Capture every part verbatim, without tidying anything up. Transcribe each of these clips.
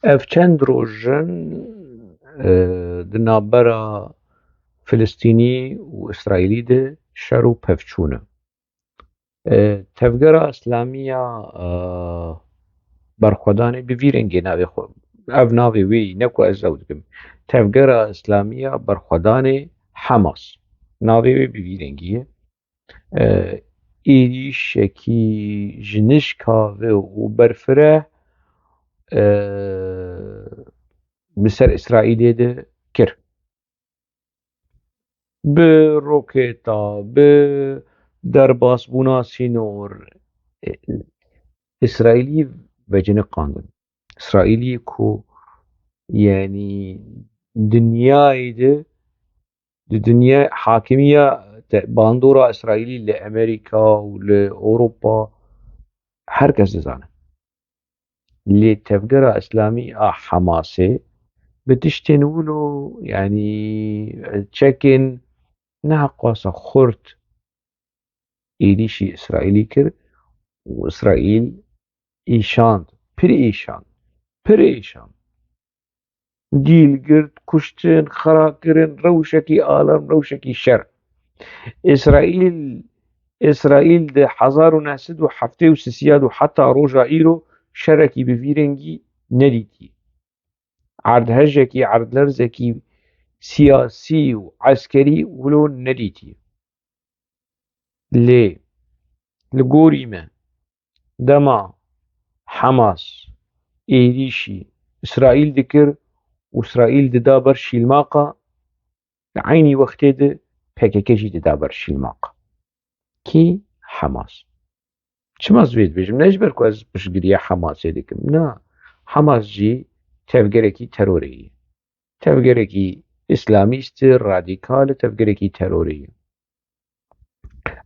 Ev çend roj in, e, di navbera Filistînî û Îsraîlî de şer û pevçûn e. E, Tevgera Îslamî ya, e, Berxwedanê bi vî rengê navê xwe, ev navê wê yî, ne ku ez ew dikim. Tevgera Îslamî ya Berxwedanê Hamas. Navê wê bi vî rengî ye. E, êrîşekî ji nişka ve û berfireh, e, bi ser Îsraîlê de kir. Bi roketa, bi derbasbûna sînor, e, Îsraîlî veciniqandin. Îsraîlî ku, yanî, dinyayê de, di dinya hakimiya te-, bandora Îsraîlî li Amerîka û li Ewropa her kes dizane. Lê Tevgera Îslamî a Hamasê bi tiştên wilo, yanî çekên neheqwasa xurt êrîşî Îsraîlî kir û Îsraîl îşand, pir îşand, pir îşand. Gîl girt, kuştin, xera kirin, rewşekî alarm, rewşekî şer. Îsraîl, Îsraîl di hezar û neh sed û heftê û sisiya û heta roja îro şerekî bi vî rengî nedîtî. Erdhejekî, erdlerzekî siyasî û eskerî wilo nedîtî. Lê li gorî me, dema Hamas êrîşî Îsraîl dikir û Îsraîl dida ber şîlmaqa, di eynî wextê de P K K jî dida ber şîlmaqa. Kî? Hamas. Çima ez vê dibêjim? Ne ji ber ku ez piştgiriya Hamasê dikim. Na, Hamas jî tevgerekî terorê ye. Tevgerekî îslamîst e, radîkal e, tevgerekî terorê ye.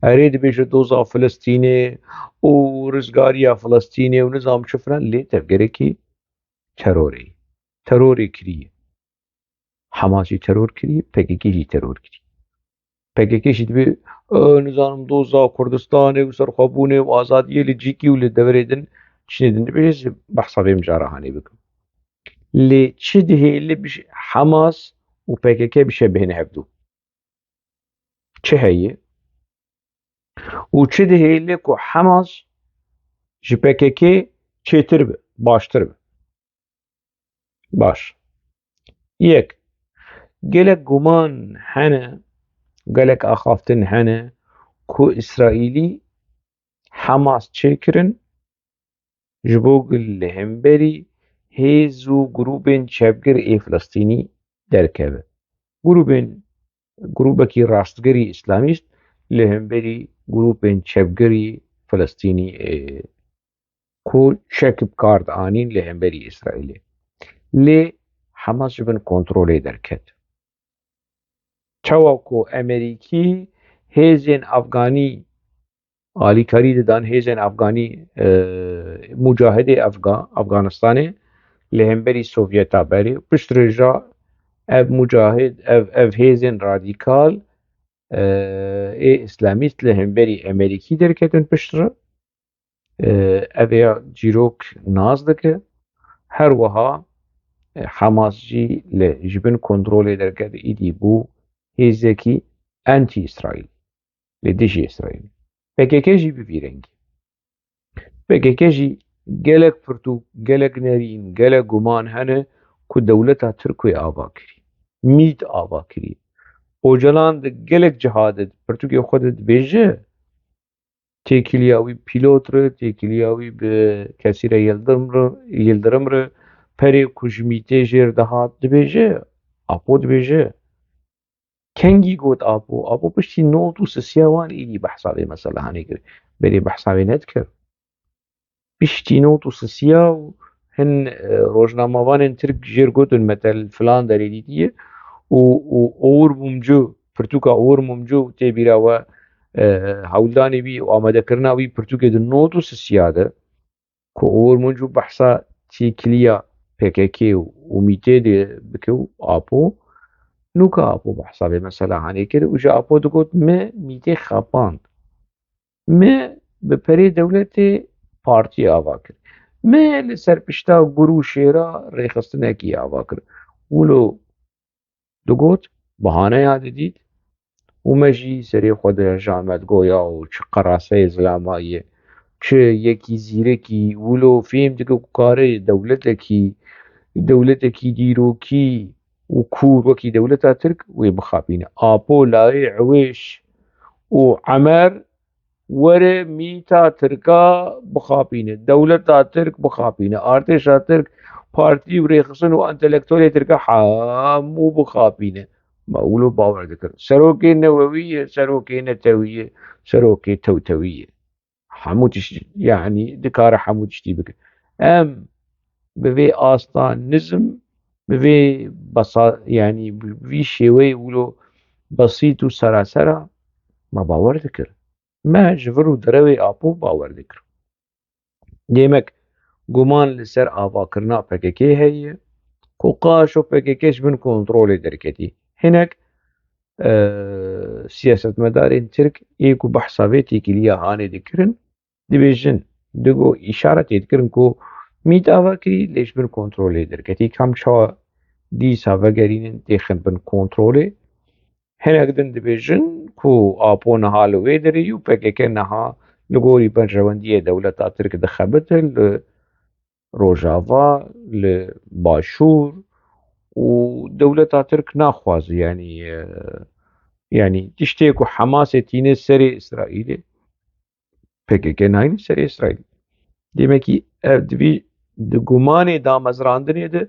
Erê, dibêje doza Filistînê û rizgariya Filistînê û nizam çi filan, lê tevgerekî terorê ye. Terorê kiriye. Hamas jî teror kiriye, P K K jî teror kiriye. P K K jî dibê, e, nizanim doza Kurdistanê û serxwebûnê û azadiyê li cîkî û li deverê din, çinê din dibêje, ez behsa vê mijara hanê bikim. Lê çi dihêle biş-, Hamas û P K K bişe bihêne hevdû? Çi heye? Û çi dihêle ku Hamas ji P K K çêtir be, baştir be? Baş. Yek, gelek guman hene, gelek axaftin hene ku Îsraîlî Hamas çêkirin, ji bo ku li hemberî hêz û grûbên çepgir ê Filistînî derkeve. Grûbên, grûbekî rastgirî îslamîst li hemberî grûbên çepgirî Filistînî, ê, ku çek bi kar dianîn li hemberî Îsraîlê. Lê Hamas ji bin kontrolê derket. Çawa ku Amerîkî hêzên Afganî alîkarî didan, hêzên Afganî, e, mucahidê Afga-, Afganistanê li hemberî Sovyeta berê, piştre jî ev mucahid, ev, ev hêzên radîkal, e, ê îslamîst li hemberî Amerîkî derketin piştre. E, ev ya çîrok nas dike. Her wiha, e, Hamas jî li, ji bin kontrolê derket, îdî bû hêzekî anti-Îsraîl, li dijî Îsraîl. P K K jî bi vî rengî. P K K jî gelek pirtûk, gelek nerîn, gelek guman hene ku dewleta Tirk wê ava kirî. MÎT ava kirî. Ocalan di gelek ciha de, pirtûkê xwe de dibêje, têkiliya wî pîlot re, têkiliya wî bi kesîre Yildirim re, Yildirim re, perê ku ji MÎT'ê jêr dihat dibêje, Apo dibêje. Kengî got Apo? Apo piştî nod û sisiya wan êdî behsa vê meselehanê kir. Berê behsa wê nedikir. Piştî nod û sisiya û hin, e, rojnamevanên Tirk jêr gotin, metel filan derê dîtiye û, û Oğur Mumcu, pirtûka Oğur Mumcu tê bîra we, e, hewldanê wî û amadekirina wî pirtûkê di nod û sisiya de, ku Oğur Mumcu behsa têkiliya P K K û, û MÎT'ê dê bike û Apo, nûka Apo behsa vê meselehanê kir û ji Apo digot, me MÎT'ê xapand. Me bi perê dewletê partiyê ava kir. Me li ser pişta gur û şêra rêxistinekî ava kir. Wilo digot, bahaneya didît û me jî serê xwe dirijand, me digot, ya çi qeraseyê zilama ye, çi yekî zîrekî, wilo fêm dike ku kare dewletekî, dewletekî dîrokî û kûr wekî dewleta Tirk wê bixapîne. Apo, Layê, Ewêş û Emer were mîta Tirka bixapîne, dewleta Tirk bixapîne, artêşa Tirk, partî û rêxistin û entelektuelê Tirka hemû bixapîne. Me wilo bawer dikir. Serokê newewî ye, serokê netewî ye, serokê tewtewî ye. Hemû tişt, yanî dikare hemû tiştî bike. Em bi vê asta nizm, bi vê besa-, yanî bi vî şêweyê wilo besît û serasera me bawer dikir. Me ji vir û derewê Apo bawer dikir. Demek guman li ser avakirina P K K heye ku qaşo P K K ji bin kontrolê derketî. Hinek, e, siyasetmedarên Tirk ê ku behsa vê têkiliya hanê dikirin, dibêjin, digo îşaretê dikirin ku mît ava kirî lê ji bin kontrolê derketî. Kam çawa dîsa vegerînin têxin bin kontrolê? Hinek din dibêjin ku Apo niha li wê derê yî û P K K niha li gorî berjewendiyê dewleta Tirk dixebite li Rojava, li Başûr û dewleta Tirk naxwaze, yanî, e, yanî tiştê ku Hemasê tîne serê Îsraîlê, P K K nayne serê Îsraîlê. Demekî ev di vî, di gumanê damezrandinê de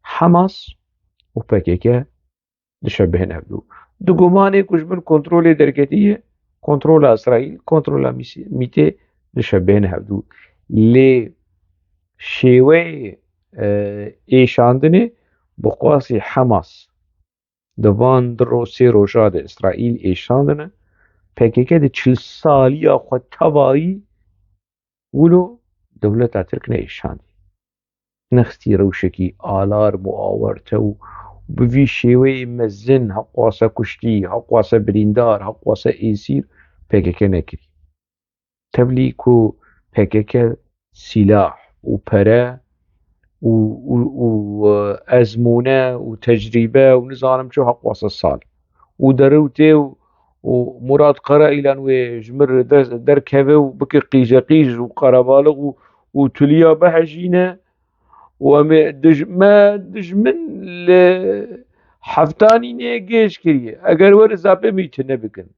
Hemas û P K K dişebihên hevdû. Di gumanê ku ji bin kontrolê derketiye, kontrola Îsraîl, kontrola Mîsî-, mîtê dişebihên hevdû. Lê şêweyê, e, êşandinê bi qasî Hemas di van du ro-, sê roja de Îsraîl êşandine, P K K di çil saliya xwe tevayî wilo dewleta Tirk neêşandî. Nexistî rewşekî alarm û awarte û bi vî şêweyê mezin heqwase kuştî, heqwase birîndar, heqwase êsîr P K K nekirî. Tevlî ku P K K sîlah û pere û, û, û, e, ezmûne û tecrîbe û nizanim çi heqwase sal û derewtê û, û Murat Karaîlan wê ji mir der-, derkeve û bike qîjeqîj û qerebalix û, û tuliya bihejîne û em ê dij-, me dijmin li Heftanînê gêj kiriye, eger were Zapê em î tune bikin.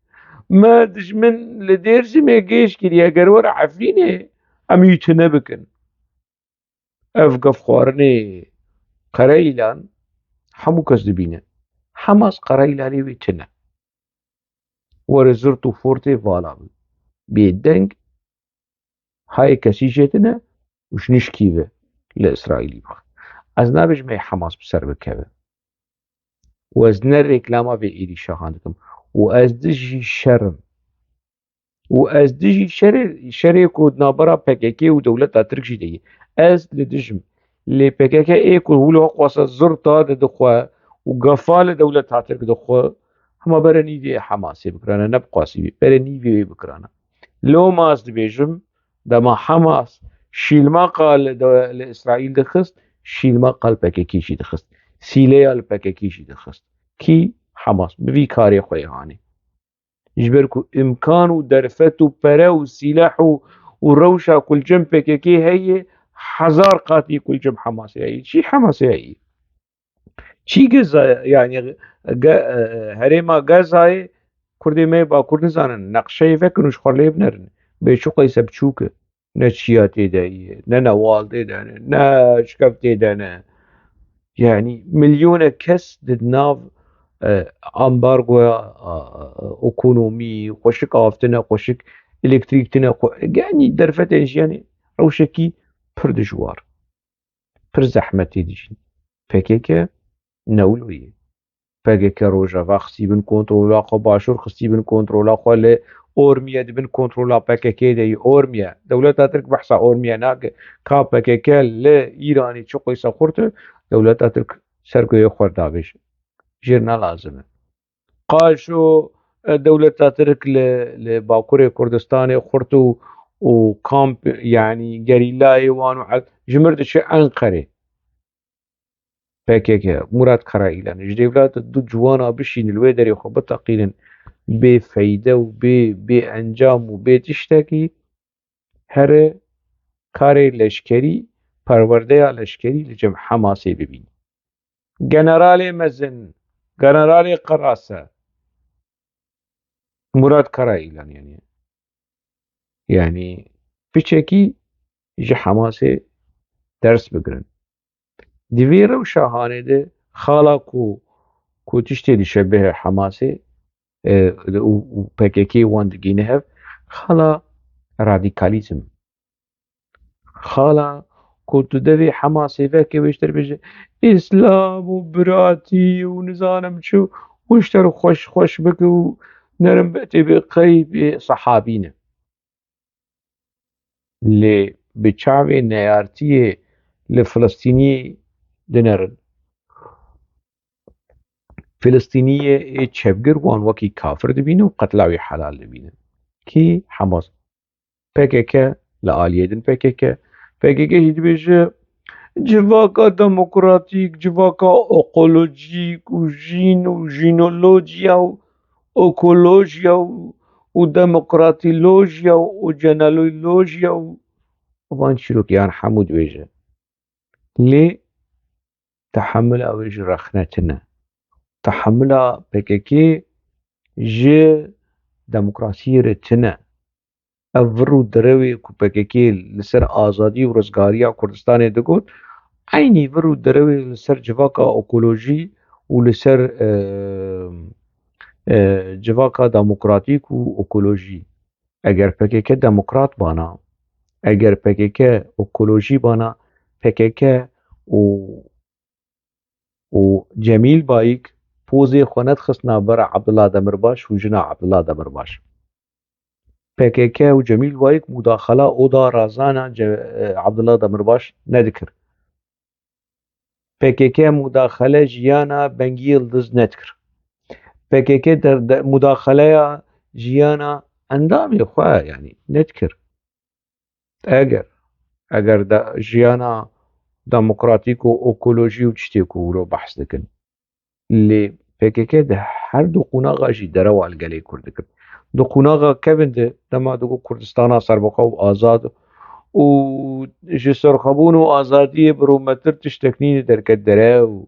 Me dijmin li Dêrsimê gêj kiriye, eger were Efrînê em î tune bikin. Ev gefxwarinê Qereîlan hemû kes dibîne. Hemas Qereîlanê wê tune. Were zirt û fortê vala bi. Bêdeng, hayê kesî jê tune û ji nişkî ve li Îsraîlî bixe. Ez nabêjim ê Hemas bi ser bikeve. Û ez ne rêklama vê êrîşa han dikim. Û ez dijî şer im. Û ez dijî şerê, şerê ku di navbera P K K û dewleta Tirk jî de ye. Ez li dij im. Lê P K K ê ku wilo xwasa zirta de dixwe û gefa li dewleta Tirk dixwe, hema bere nîvê Hemasê bikirane, ne bi qasî bê. Bere nîvê wê bikirane. Loma ez dibêjim, dema Hemas şîlmaqa li de-, li Îsraîl dixist, şîlmaqa li P K K jî dixist. Sîleya li P K K jî dixist. Kî? Hemas. Bi vî karê xwe yê hanê. Ji ber ku îmkan û derfet û pere û sîleh û, û rewşa ku li cem P K K heye, hezar qatî ku li cem Hemasê heye. Çî Hemasê heye? Çî Gaza, yanî Ga-, e, herêma Gazayê Kurdê me yê Bakur nizanin, neqşeyê vekin û ji xwe lê binerin. Bê çi qeyse biçûk e. Ne çiya tê de ye, ne newal tê de ne, ne şikev tê de ne. Yanî milyone kes di nav, e, ambargoya, a, ekonomî, xweşik av tine, xweşik elektrîk tine, xwe-, yanî derfetên jiyanê rewşekî pir dijwar, pir zehmetî dijîn. P K K ne wilo ye. P K K Rojava xistî bin kontrola xwe, Başûr xistî bin kontrola xwe, li Ormiye di bin kontrola P K K de ye. Ormiye. Dewleta Tirk behsa Ormiye nake. Ka P K K li Îranê çi qeyse xurt e, dewleta Tirk ser guhê xwe davêje. Jêr ne lazim e. Qaşo, e, dewleta Tirk li, li Bakurê Kurdistanê xurt û, û kamp, yanî gerîlayê wan û el-, ji mir diçe Enqerê. P K K, Murat Karayilan, ji dêvla tu du ciwana bişîne li wê derê xwe biteqînin, bê feyde û bê, bê encam û bê tiştekî, here karê leşkerî, perwerdeya leşkerî li cem Hemasê bibîne. Generalê mezin, generalê qirase, Murat Karayilan, yanî, yanî piçekî ji Hemasê ders bigirin. Di vê rewşa hanê de xala ku, ku tiştê dişebihe Hemasê, e, û, û P K K wan digîne hev, xala radîkalîzm. Xala ku tu devê Hemasê veke wê ji te bêje, Îslam û biratî û nizanim çi û ji te re xweş xweş bike û nerin be tê bê qey bê sehabî ne. Lê bi çavê neyartiyê li Filistîniyê dinerin. Filistîniyê ê çepgir wan wekî kafir dibîne û qetla wî helal dibîne. Kî? Hemas. P K K li aliyê din P K K. P K K jî dibêje civaka demokratîk, civaka ekolojîk û jîn û jînolojiya û ekolojiya û, û demokratîlojiya û cenelolojiya û van çîrokiyan hemû dibêje. Lê tehemila wê ji rexne tune. Tehemila P K K ji demokrasiyê re tune. Ev vir û derewê ku P K K li ser azadî û rizgariya Kurdistanê digot, eynî vir û derewê li ser civaka ekolojî û li ser, e, e, civaka demokratîk û ekolojî. Eger P K K demokrat bana, eger P K K ekolojî bana, P K K û, û Cemîl Bayik pozê xwe nedixistna ber Abdullah Demirbaş û jina Abdullah Demirbaş. P K K û Cemîl Bayik mudaxala oda razana Ce-, e, Abdullah Demirbaş nedikir. P K K mudaxele jiyana Bengî Yildiz nedikir. P K K der-, de-, mudaxeleya jiyana endamê xwe, yanî, nedikir. Eger, eger de jiyana demokratîk û ekolojî û tiştê ku wilo behs dikin. Lê P K K di her du qonaxa jî derewa li gelê Kurd dikir. Di qonaxa kevin de dema digot Kurdistana serbixwe û azad û ji serxwebûn û azadiyê bi rûmetir tiştek nîne derket derew.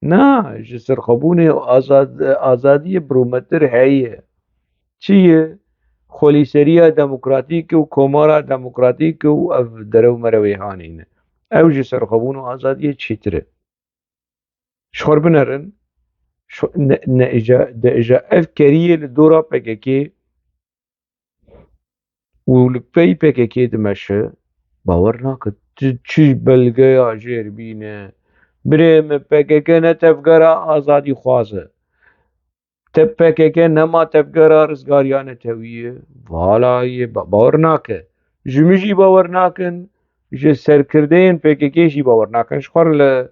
Na, ji serxwebûnê û azad-, azadiyê bi rûmetir heye. Çi ye? Xwelîseriya demokratîk û komara demokratîk û ev derew merewê hanê ne. Ew ji serxwebûn û azadiyê çêtir e. Ji xwe binerin, ji xwe-, ne, ne îca, de îca ev keriyê li dora P K K û li pey P K K dimeşe, bawer nake. Tu çi belgeya jêr bîne? Birê min, P K K ne tevgera azadîxwaz e. Te P K K nema tevgera rizgariya netewî ye. Vala ye, ba-, bawer nake. Ji min jî bawer nakin, ji serkirdeyên P K K jî bawer nakin. Ji xwe re li,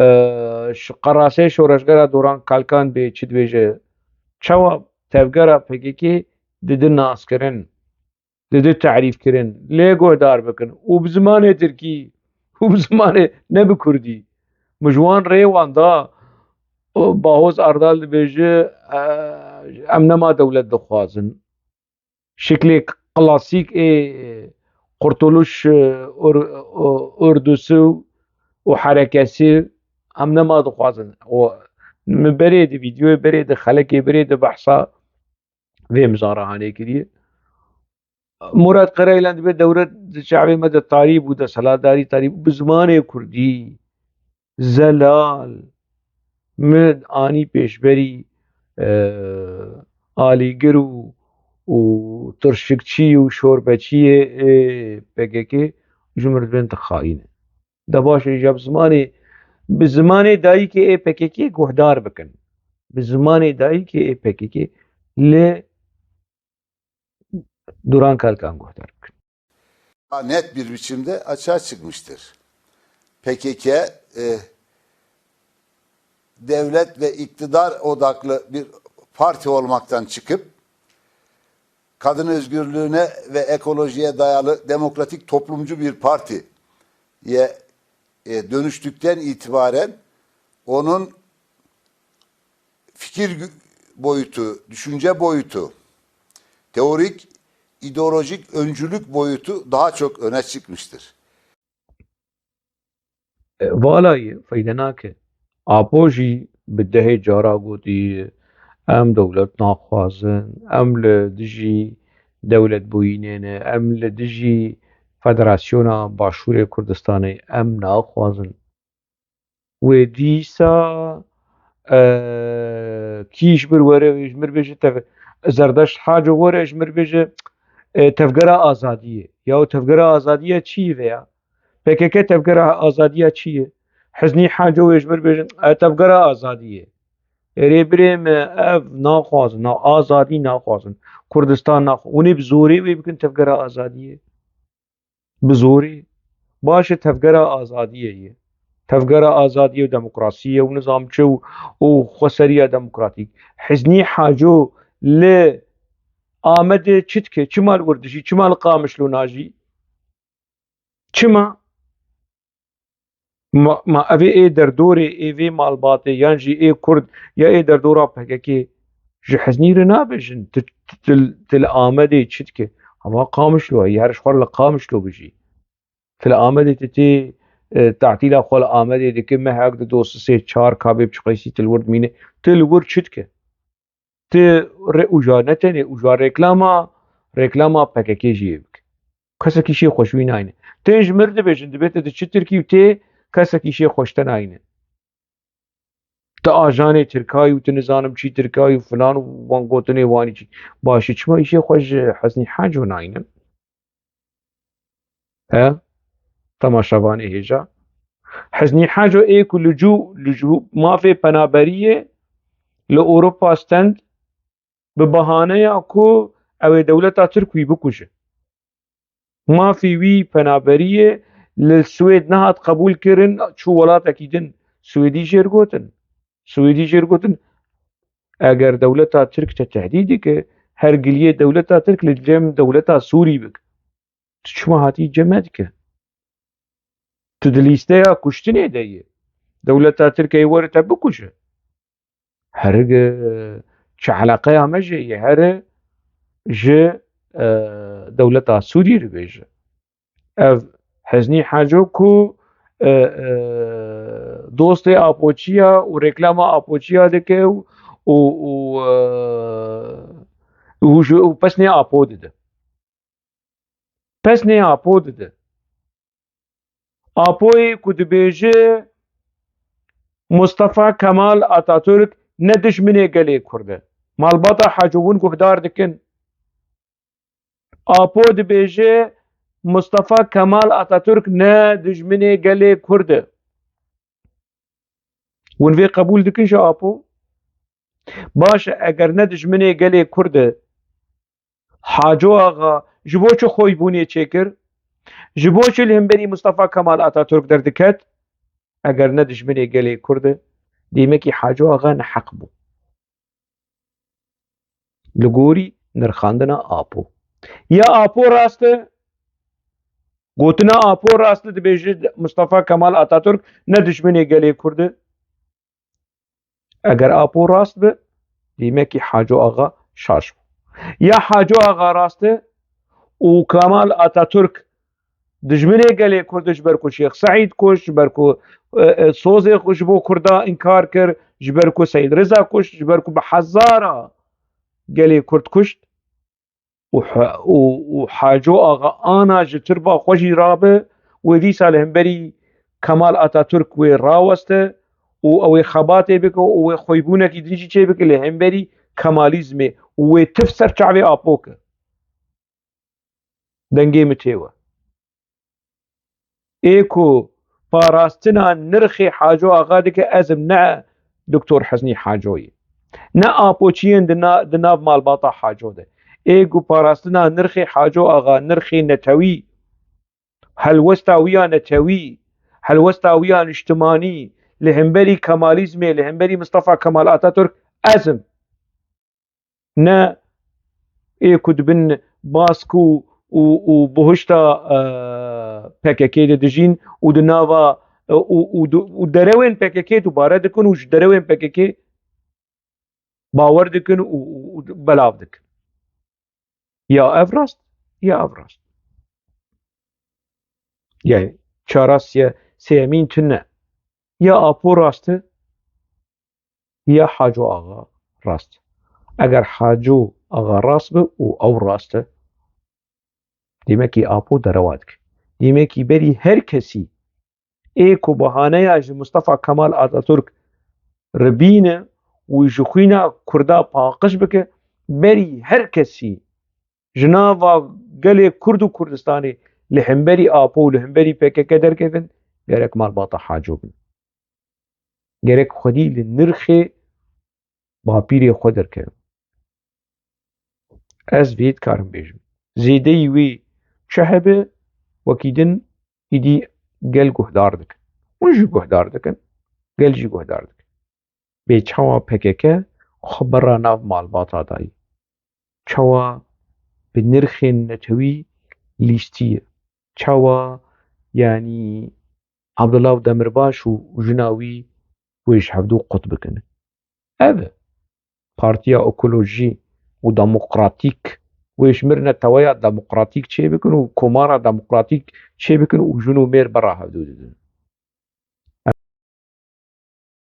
e, ş-, qerasê şoreşgera Doran Kalkan bê çi dibêje? Çawa tevgera P K K didi naskirin? Didi tarîfkirin, lê guhdar bikin û bi zimanê tirkî û bi zimanê, ne bi kurdî. Min ji wan rê wan da, û Bahoz Erdal dibêje, e, em nema dewlet dixwazin. Şiklê klasîk ê Kurtuluş, e, Or-, O-, Ordusu û herekesi em nema dixwazin. Û min berê di vîdeoyê berê di xelekê berê di behsa vê mizarahanê kiriye. Murat Karayilan dibê dewlet di çavê me de tarî bû, desthilatdarî tarî bû, bi zimanê kurdî, zelal, min anî pêşberî, e, alîgir û, û tirşikçî û şorbeçiyê, ê, P K K, ji min re dibên tu xayîn e. De baş e, îja bi zimanê, bi zimanê dayikê ê P K K guhdar bikin. Bi zimanê dayikê ê P K K li Duran Kalkan guhdar bikin. Net bir biçimde açığa çıkmıştır. P K K, e, devlet ve iktidar odaklı bir parti olmaktan çıkıp Kadın özgürlüğüne ve ekolojiye dayalı demokratik toplumcu bir partiye e, dönüştükten itibaren onun fikir gü- boyutu, düşünce boyutu, teorik, ideolojik öncülük boyutu daha çok öne çıkmıştır. Vala yê feyde nake. Apo jî bi dehê cara gotî, em dewlet naxwazin, em li dijî dewletbûyînê ne, em li dijî Federasyona Başûrê Kurdistanê em naxwazin. Wê dîsa e, kî ji mir were, ji mir bêje tev Zerdeşt Haco were, ji mir bêje e, tevgera azadiyê. Ya tevgera azadiya çi ye ya? P K K tevgera azadiya çi ye? Hiznî Haco wê ji mir bêjin, e, tevgera azadiyê. Erê birê me, ev naxwazin, na azadî naxwazin. Kurdistan naxwazin. Hûn ê bi zorê wê bikin tevgera azadiyê. Bi zorê. Baş e, tevgera azadiyê ye. Tevgera azadiyê û demokrasiyê û nizam çi û, û xweseriya demokratîk. Hiznî Haco li Amedê çi dike? Çima li wir dijî? Çima li Qamişlo najî? Çima? Ma, ma evê ê derdorê ê vê malbatê yan jî ê Kurd ya ê derdora P K K ji Hiznî re nabêjin. Tu, tu, tu, tu li Amedê çi dike? Hema Qamişlo, yê her ji xwe li Qamişlo bijî. Tu li Amedê tu tê e, tatîla xwe li Amedê dike, mehek di do sisê çar kabê biçiqeysî tu li wir dimîne. Tu li wir çi dike? Tu re uca ne tenê uca reklama, reklama P K K jî yê bike. Kesekî şê xweş wî nayne. Tên ji mir dibêjin, dibê tu diçi Tirkî û tê kesekî şê xweş te nayne. Tu ajanê Tirkayî û tu nizanim çî Tirkayî û filan û wan gotinê wanî çî. Başî çima îşê xwe ji Hesnî Haco nayne? He? Temaşevanê hêja. Hiznî Haco ê ku li cû, li cû mafê penaberiyê li Ewropa stend bi bahaneya ku ew ê dewleta Tirk wî bikuje. Mafê wî penaberiyê li Swêd nehat qebûl kirin, çû welatekî din Swêdî jêr gotin. Swêdî jêr gotin, eger dewleta Tirk te tehdîd dike, her giliyê dewleta Tirk li cem dewleta Sûrî bike. Tu çima hatî cem me dike? Tu di lîsteya kuştinê de yî. Dewleta Tirkiyê were te bikuje. Herige çi eleqeya me jê yê here ji e, dewleta Sûrî re bêje. Ev Heznî Haco ku e, e, dostê Apoçiya û reklama Apoçiya dike û û û, e, û ji- û pesnê Apo dide. Pesnê Apo dide. Apoyê ku dibêje Mustafa Kemal Atatürk ne dijminê gelê Kurd e. Malbata Haco hûn guhdar dikin. Apo dibêje Mustafa Kemal Atatürk ne dijminê gelê Kurd e. Hûn vê qebûl dikin ji Apo? Baş e, eger ne dijminê gelê Kurd e, Haco Axa ji bo çi xoybûnê çêkir? Ji bo çi li hemberî Mustafa Kemal Atatürk derdiket? Eger ne dijminê gelê Kurd e, dêmekî Haco Axa neheq bû. Li gorî nirxandina Apo. Ya Apo rast e, gotina Apo rast e, dibêje Mustafa Kemal Atatürk ne dijminê gelê Kurd e. Eger Apo rast be, dîmekî Haco Axa şaş bû. Ya Haco Axa rast e û Kemal Atatürk dijminê gelê Kurd e, ji ber ku Şêx Seîd kuşt, ji ber ku e, e, sozê xwe ji bo Kurda înkar kir, ji ber ku Seîd Riza kuşt, ji ber ku bi hezara gelê Kurd kuşt, û, û, û Haco Axa ana ji tirba xwe jî rabe, wê dîsa li hemberî Kemal Atatürk wê raweste û ew ê xebatê bike û wê xweybûnekî din jî çêbike li hemberî Kemalîzmê û wê tif ser çavê Apo ke. Dengê min tê we. Ê ku parastina nirxê Haco Axa dike, ez im ne Doktor Heznî Hacoyê. Ne Apoçiyên di na-, di nav malbata Haco de. Ê ku parastina nirxê Haco Axa, nirxê netewî, helwesta wî ya netewî, helwesta wî ya niştimanî, li hemberî Kemalîzmê, li hemberî Mustafa Kemal Atatürk, ez im. Ne ê ku dibin bask û, û, û buhişta, e, P K K de dijîn û di nava, e, û, û, û derewên P K K dubare dikin û ji derewên P K K bawer dikin û, û, û belav dikin. Ya ev rast, ya ev rast. Yani çara sê-, sêyemîn tune. Ya Apo rast e, ya Haco Axa rast. Eger Haco Axa rast be û ew rast e, demekî Apo derewa dike. Demekî berî her kesî ê ku bahaneya ji Mustafa Kemal Atatürk ribîne û ji xwîna Kurda paqij bike, berî her kesî ji nava gelê Kurd û Kurdistanê li hemberî Apo û li hemberî P K K derkevin, gerek malbata Haco bin. Gerek xwedî li nirxê bapîrê xwe derkevin. Ez vê dikarim bêjim. Zêdeyî wê çi hebe, wekî din îdî gel guhdar dikin. Hûn jî guhdar dikin, gel jî guhdar dikin. Bê çawa P K K xwe bera nav malbata dayî? Çawa bi nirxên netewî lîstiye? Çawa, yanî, Abdullah Demirbaş û jina wî wê ji hevdû qut bikin? Ev e. Partiya Ekolojî û Demokratîk wê ji mir neteweya demokratîk çêbikin û komara demokratîk çêbikin û jin û mêr bera hevdû didin.